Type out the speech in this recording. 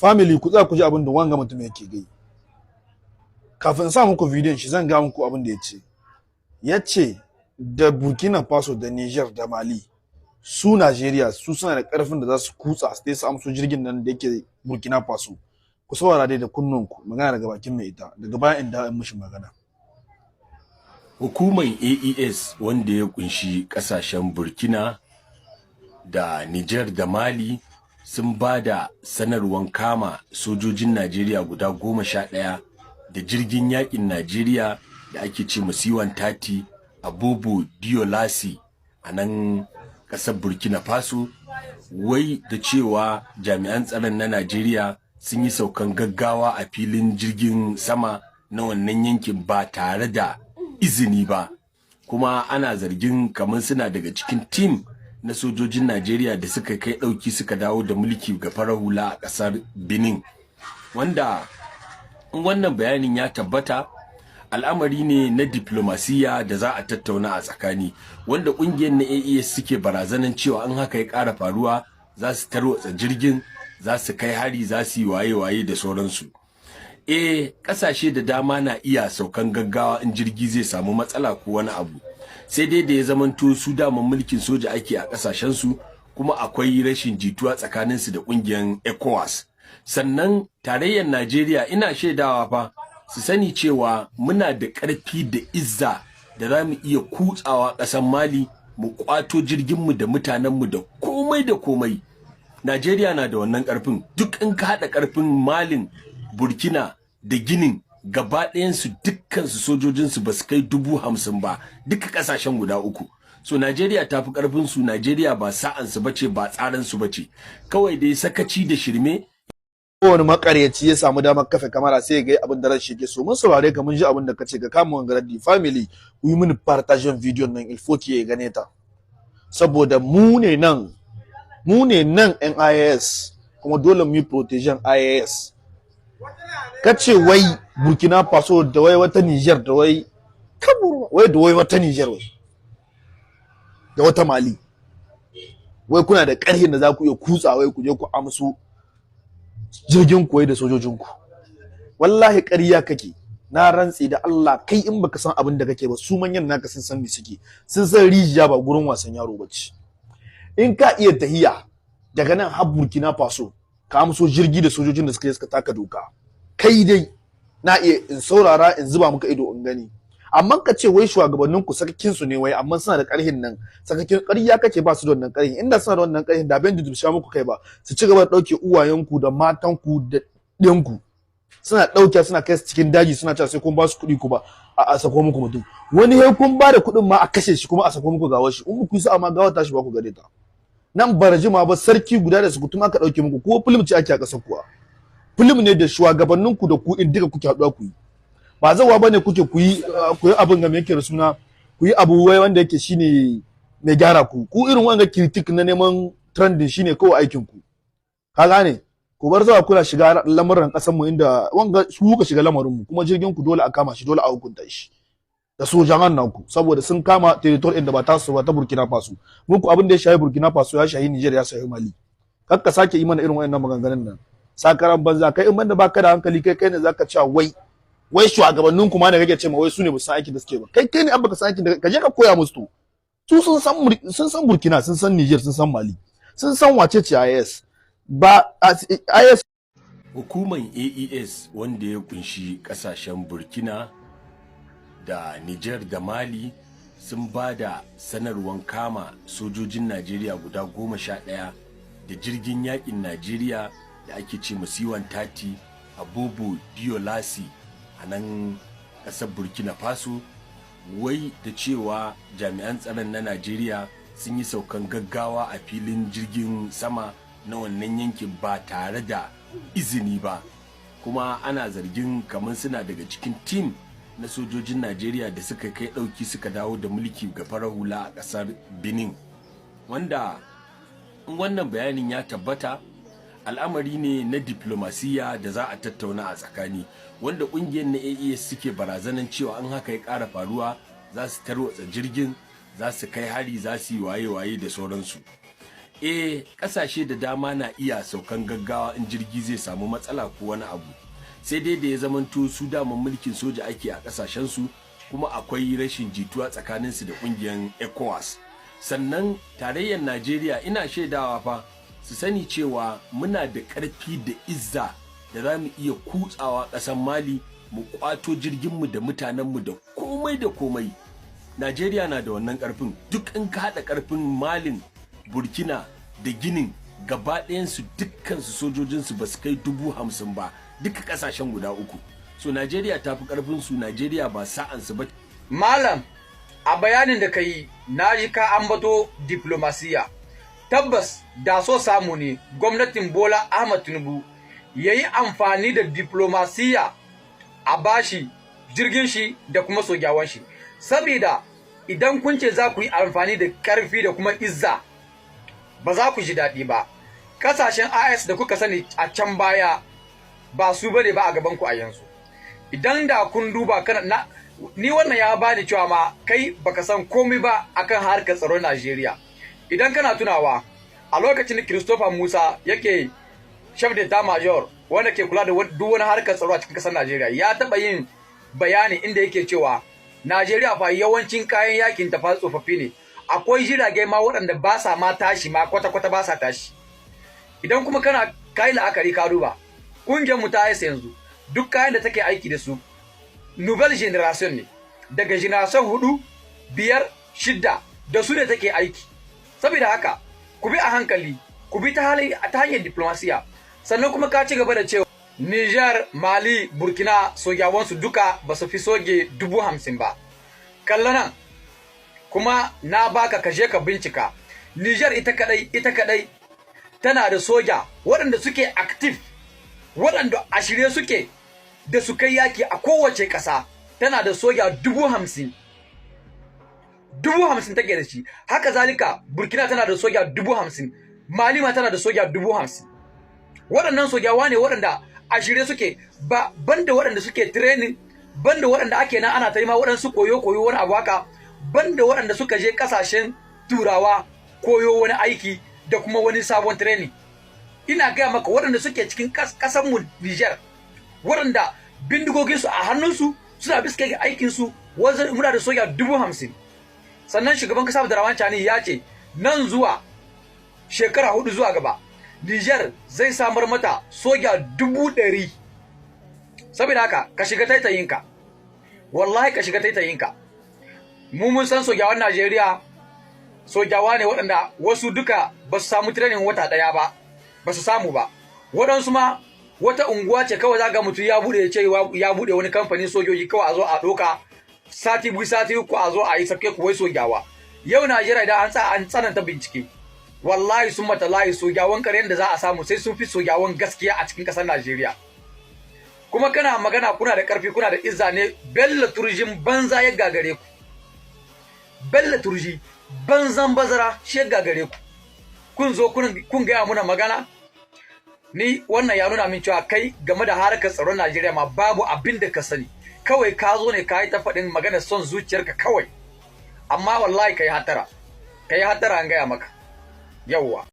Family, ku tsaya ku ji abin da wanga mutum yake gai. Kafin sa muku bidiyon shi, zan ga muku abin da ya ce. Ya ce da Burkina Faso da Niger da Mali, su Najeriya su suna da karfin da za su kutsa su su amso jirgin nan da yake Burkina Faso. Ku saurara dai da kunnunku, magana daga bakin mai ita. Daga bayan in da in mishi magana. Hukumar AES, wanda ya kunshi kasashen Burkina da Niger da Mali, sun ba da sanarwar kama sojojin Najeriya guda 11 da jirgin yakin Najeriya da ake ce C-130 a Bobo Dioulasso a nan kasar Burkina Faso, wai da cewa jami'an tsaron na Najeriya sun yi saukan gaggawa a filin jirgin sama na wannan yankin ba tare da izini ba. Kuma ana zargin kamar suna daga cikin team na sojojin Najeriya da suka kai ɗauki suka dawo da mulki ga farar hula a ƙasar Benin. Wanda in wannan bayanin ya tabbata, al'amari ne na diplomasiya da za a tattauna a tsakani, wanda ƙungiyar na AES suke barazanan cewa in haka ya ƙara faruwa, za su tarwatsa jirgin, za su kai hari, za su yi waye-waye da sauransu. Ƙasashe da dama na iya saukan gaggawa in jirgi zai samu matsala ko wani abu, sai dai da ya zamanto su daman mulkin soja ake a ƙasashensu, kuma akwai rashin jituwa tsakaninsu da ƙungiyar ECOWAS. Sannan tarayyar Najeriya, ina shaidawa fa su sani cewa muna da ƙarfi da izza da za mu iya kutsawa ƙasar Mali mu kwato jirginmu da mutanenmu da komai da komai. Najeriya na da wannan ƙarfin. Duk in ka haɗa ƙarfin Malin, Burkina da Ginin gaba ɗayansu, dukkansu sojojinsu ba su kai 50,000 ba, duka ƙasashen guda uku. So Najeriya ta fi ƙarfin su. Najeriya ba sa'an su bace ba, tsaran su bace, kawai dai sakaci da shirme. Kowane makaryaci ya samu damar kafe kamara, sai ya ga abin da ran shi ke so. Mun saurare ka, mun ji abin da kace, ka kama wanga raddi. Family, ku yi mini partager video nan, il faut que ya gane ta, saboda mu ne nan, mu ne nan NIS, kuma dole mu yi protéger IAS. Kace wai Burkina Faso da wai wata Niger da wai Kaburu, wai da wai wata Niger, wai da wata Mali, wai kuna da ƙarfin da za ku iya kutsa wai ku je ku amso jirgin ku da sojojin ku. Wallahi ƙarya kake. Na rantsi da Allah, kai in baka san abin da kake ba, su manyan naka sun san me suke. Sun san rijiya ba gurin wasan yaro bace. In ka iya tahiya daga nan har Burkina Faso ka amso jirgi da sojojin da suka je suka taka doka, kai dai na iya in saurara, in zuba maka ido in gani. Amma ka ce wai shugabannin ku sakakin su ne wai, amma suna da karhin nan, sakakin ƙarya kake. Ba su da wannan karhin. Inda suna da wannan karhin, da ben sha muku kai ba su ci gaba da dauke uwayenku da matanku da ɗiyanku, suna dauke, suna kai su cikin daji, suna cewa sai kun ba su kuɗi ku ba a sako muku mutum. Wani sai kun ba da kuɗin ma a kashe shi, kuma a sako muku gawar shi. In ku yi sa'a ma gawar tashi ba ku gare ta. Nan bara jima ba, sarki guda da sukutum aka dauke muku. Ko film ce ake a ƙasar kuwa? Film ne da shugabanninku da ku in duka kuke haɗuwa ku yi. Ba zawa bane kuke ku yi abin ga me yake da suna, ku yi abu wai wanda yake shine mai gyara ku. Ku irin wanga critique na neman trending shine kawai aikin ku. Ka gane? Ku bar zawa kuna shiga lamuran kasar mu inda wanga su kuka shiga lamarin mu. Kuma jirgin ku dole a kama shi, dole a hukunta shi da sojan nan ku, saboda sun kama territory inda ba ta su ba, ta Burkina Faso. Muku abin da ya shahi Burkina Faso ya shahi Niger, ya shahi Mali. Kar ka sake yi mana irin wayannan maganganun nan, sakaran banza. Kai in banda baka da hankali, kai kai ne zaka cewa wai shugabannin kuma da kake ce ma wai su ne ba san aikin da suke ba. Kai kai ne an baka san aikin da ka je ka koya musu. To su sun san Burkina, sun san Niger, sun san Mali, sun san wace ce IS ba IS. Hukumar AES, wanda ya kunshi kasashen Burkina da Niger da Mali, sun ba da sanarwar kama sojojin Najeriya guda 11 da jirgin yakin Najeriya da ake ce C-130 a Bobo Dioulasso a nan ƙasar Burkina Faso, wai da cewa jami'an tsaron na Najeriya sun yi saukan gaggawa a filin jirgin sama na wannan yankin ba tare da izini ba. Kuma ana zargin kamar suna daga cikin team na sojojin Najeriya da suka kai ɗauki suka dawo da mulki ga farar hula a ƙasar Benin. Wanda in wannan bayanin ya tabbata, al'amari ne na diplomasiya da za a tattauna a tsakani, wanda ƙungiyar na AES suke barazanan cewa in haka ya ƙara faruwa, za su tarwatsa jirgin, za su kai hari, za su yi waye-waye da sauransu. Ƙasashe da dama na iya saukan gaggawa in jirgi zai samu matsala ko wani abu. Sai dai da ya zamanto su daman mulkin soja ake a ƙasashensu, kuma akwai rashin jituwa tsakaninsu da ƙungiyar ECOWAS. Sannan tarayyar Najeriya, ina shaidawa fa su sani cewa muna da ƙarfi da izza da za mu iya kutsawa ƙasar Mali mu kwato jirginmu da mutanenmu da komai da komai. Najeriya na da wannan ƙarfin. Duk in ka haɗa ƙarfin Malin, Burkina da Ginin gaba ɗayansu, dukkansu sojojinsu ba su kai 50,000 ba, duka ƙasashen guda uku. So Najeriya ta fi ƙarfinsu. Najeriya ba sa'ansu ba. Malam, a bayanin da ka yi, na ji ka ambato diplomasiya. Tabbas, da so samu ne gwamnatin Bola Ahmad Tinubu ya yi amfani da diplomasiya a bashi jirgin shi da kuma sojawan shi. Sabida idan kun ce za ku yi amfani da ƙarfi da kuma izza, ba za ku ji daɗi ba. Ƙasashen AES da kuka sani a can baya ba su bane ba a gaban ku a yanzu. Idan da kun duba kana na ni, wannan ya bani cewa ma kai baka san komai ba akan harkar tsaron Najeriya. Idan kana tunawa, a lokacin da Christopher Musa yake chef d'état major wanda ke kula da duk wani harkar tsaro a cikin kasar Najeriya, ya taɓa yin bayani inda yake cewa Najeriya fa yawancin kayan yakin ta fa tsofaffi ne. Akwai jirage ma waɗanda ba sa ma tashi ma kwata-kwata, ba sa tashi. Idan kuma kana kai la'akari ka duba, ƙungiyar mu ta yanzu duk kayan da take aiki da su nouvelle génération ne, daga génération hudu, biyar, shidda, da su ne take aiki. Saboda haka ku bi a hankali, ku bi ta hanyar diplomasiya. Sannan kuma ka ci gaba da cewa Niger, Mali, Burkina sojawansu duka ba su fi soje 50,000 ba. Kalla nan, kuma na baka ka je ka bincika. Niger ita kadai, ita kadai tana da soja waɗanda suke active, waɗanda a shirye suke da su kai yaki a kowace ƙasa, tana da soja 50,000. 50,000 take da shi. Haka zalika Burkina tana da soja 50,000, Mali ma tana da soja 50,000. Waɗannan sojawa ne waɗanda a shirye suke ba, banda waɗanda suke training, banda waɗanda ake nan ana ta ma waɗansu koyo koyo wani abu haka, banda waɗanda suka je ƙasashen turawa koyo wani aiki da kuma wani sabon training. Ina gaya maka, waɗanda suke cikin ƙasar mu Niger, waɗanda bindigoginsu a hannunsu suna bisa kai aikinsu, wanzan muna da soja 50,000. Sannan shugaban kasa Abdurrahman Chani ya ce nan zuwa shekara 4 zuwa gaba, Niger zai samar mata soja 100,000. Saboda haka ka shiga taitayinka, wallahi ka shiga taitayinka. Mu mun san sojawan Najeriya sojawa ne waɗanda wasu duka ba su samu training wata ɗaya ba, ba su samu ba. Waɗansu ma wata unguwa ce kawai za ga mutum ya bude, ya ce ya bude wani kamfanin sojoji, kawai a zo a ɗauka sati 2, sati 3, a zo a yi sake kuwai sojawa. Yau Najeriya idan an tsa an tsananta bincike, wallahi sun mata layi, sojawan ƙaryan da za a samu sai sun fi sojawan gaskiya a cikin ƙasar Najeriya. Kuma kana magana kuna da ƙarfi, kuna da izza ne. Bello Turjin banza ya gagare ku. Bello Turji banzan bazara shi ya gagare ku. Kun zo kun gaya muna magana. Ni wannan ya nuna min cewa kai game da harkar tsaron Najeriya ma babu abin da ka sani. Kawai ka zo ne ka yi ta faɗin magana son zuciyarka kawai. Amma wallahi ka yi hatara, ka yi hatara, an gaya maka. Yawwa.